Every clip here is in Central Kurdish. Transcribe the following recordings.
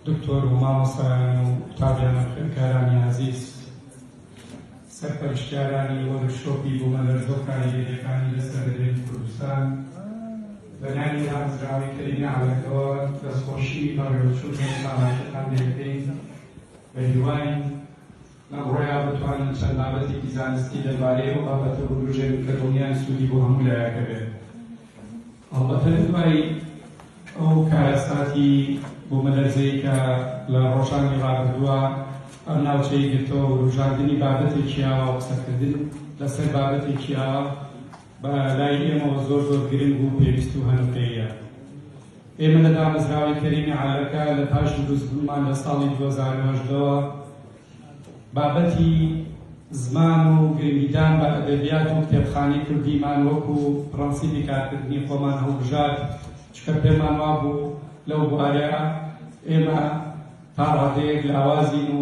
دکتۆر و مامۆستایان و قوتابیان و خوێندکارانی ئازیز، سەرپەرشتیارانی وۆرکشۆپی بوومەلەرزە و کاریگەرییەکانی لەسەر هەرێمی کوردستان، بە ناوی دامەزراوەی کەریمی عەلەکەوە دەستخۆشی بەڕێوەچوونی ئەم چالاکیەتان لێدەکەین. بە هیواین لەمڕۆیا بتوانین چەند بابەتێکی زانستی دەربارەی ئەو بابەتە بوروژێنین کە دڵنیاین سوودی بۆ هەموو لایەک هەبێت. ئەڵبەتە لە دوای ئەو کارەساتی بوومەلەرزەی کە لە ڕۆژانی ڕابردووە ئەم ناوچەی گرتەوە، وروژاندنی بابەتێکی ئاوا و قسەکردن لەسەر بابەتێکی ئاوا بە لای ئێمەوە زۆر زۆر گرنگ و پێویست و هەنووکەییە. ئێمە لە دامەزراوەی کەریمی عەلەکە لە پاش دروستبوونمان لە ساڵی 2018 ەوە بابەتی زمان و گرنگیدان بە ئەدەبیات و کتێبخانەی کوردیمان وەکو پڕەنسیپی کارکردنی خۆمان هەڵبژارد، چونکە پێمان وابوو لەو بوارەیا ئێمە تا ڕادەیەک لاوازین و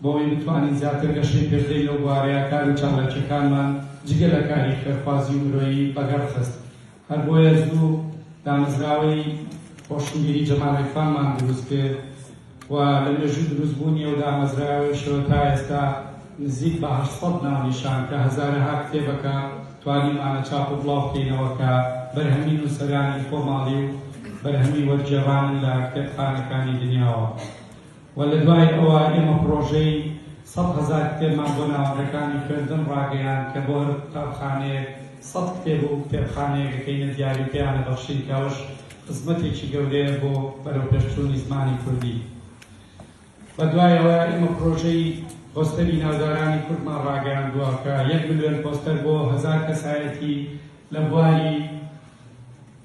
بۆ ئەوەی بتوانین زیاتر گەشەی پێبدەین لەو بوارەیا کار و چالاکیەکانمان جگە لە کاری خێرخوازی و مرۆیی بەگەڕ خست. هەر بۆیە زوو دامەزراوەی ڕۆشنبیری جەمال عیرفانمان دروست کرد و لە مێژووی دروستبوونی ئەو دامەزراوەیەشەوە تا ئێستا نزیک بە 800 ناونیشان کە هەزارەها کتێبەکە توانیومانە چاپ و بڵاو بکەینەوە کە بەرهەمی نووسەرانی خۆماڵی و بەرهەمی وەرگێڕانن لە کتێبخانەکانی دنیاوە. و لە دوای ئەوە ئێمە پڕۆژەی 100,000 کتێبمان بۆ ناوەندەکانی خوێندن ڕاگەیاند کە بۆ هەر قوتابخانەیەک 100 کتێب و کتێبخانەیەک ئەکەینە دیاری و پێیان ئەبەخشین کە ئەوەش خزمەتێکی گەورەیە بۆ بەرەوپێشچوونی زمانی کوردی. بە دوای ئەوە ئێمە پڕۆژەی پۆستەری ناودارانی کوردمان ڕاگەیاندووە کە 1 ملیۆن پۆستەر بۆ 1000 کەسایەتی لە بواری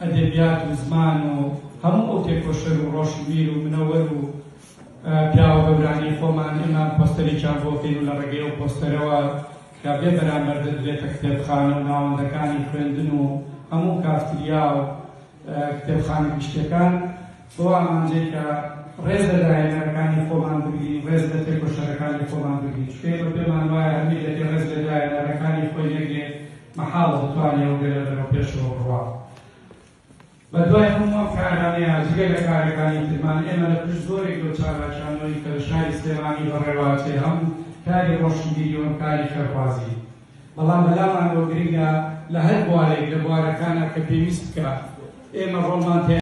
ئەدەبیات و زمان و هەموو ئەو تێکۆشەر و ڕۆشنبیر و منەوەر و پیاوە گەورانەی خۆمان ئێمە پۆستەرێکیان بۆ بکەین و لە ڕێگەی ئەو پۆستەرەوە کە بێ بەرامبەر دەدرێتە کتێبخانە و ناوەندەکانی خوێندن و هەموو کافتریا و کتێبخانە گشتیەکان بۆ ئامانجەی کە ڕێز لە داهێنەرەکانی خۆمان بگرین، ڕێز لە تێکۆشەرەکانی خۆمان بگرین، چونکە ئێمە پێمان وایە هەر میللەتێ ڕێز لە داهێنەرەکانی خۆی نەگرێ مەحاڵە بتوانێ ئەو گەلە بەرەو پێشەوە بڕوا. بە دوای هەموو ئەم کارانەیا جگە لە کارەکانی ترمان ئێمە لە پشت زۆرێک لەو چالاکیانەوەین کە لە شاری سلێمانی بەڕێوەئەچێ هەم کاری ڕۆشنبیری و هەم کاری خێرخوازی بەڵام بەلامانەوە گرنگە لە هەر بوارێک لە بوارەکانا کە پێویست بکا ئێمە ڕۆڵمان تیا.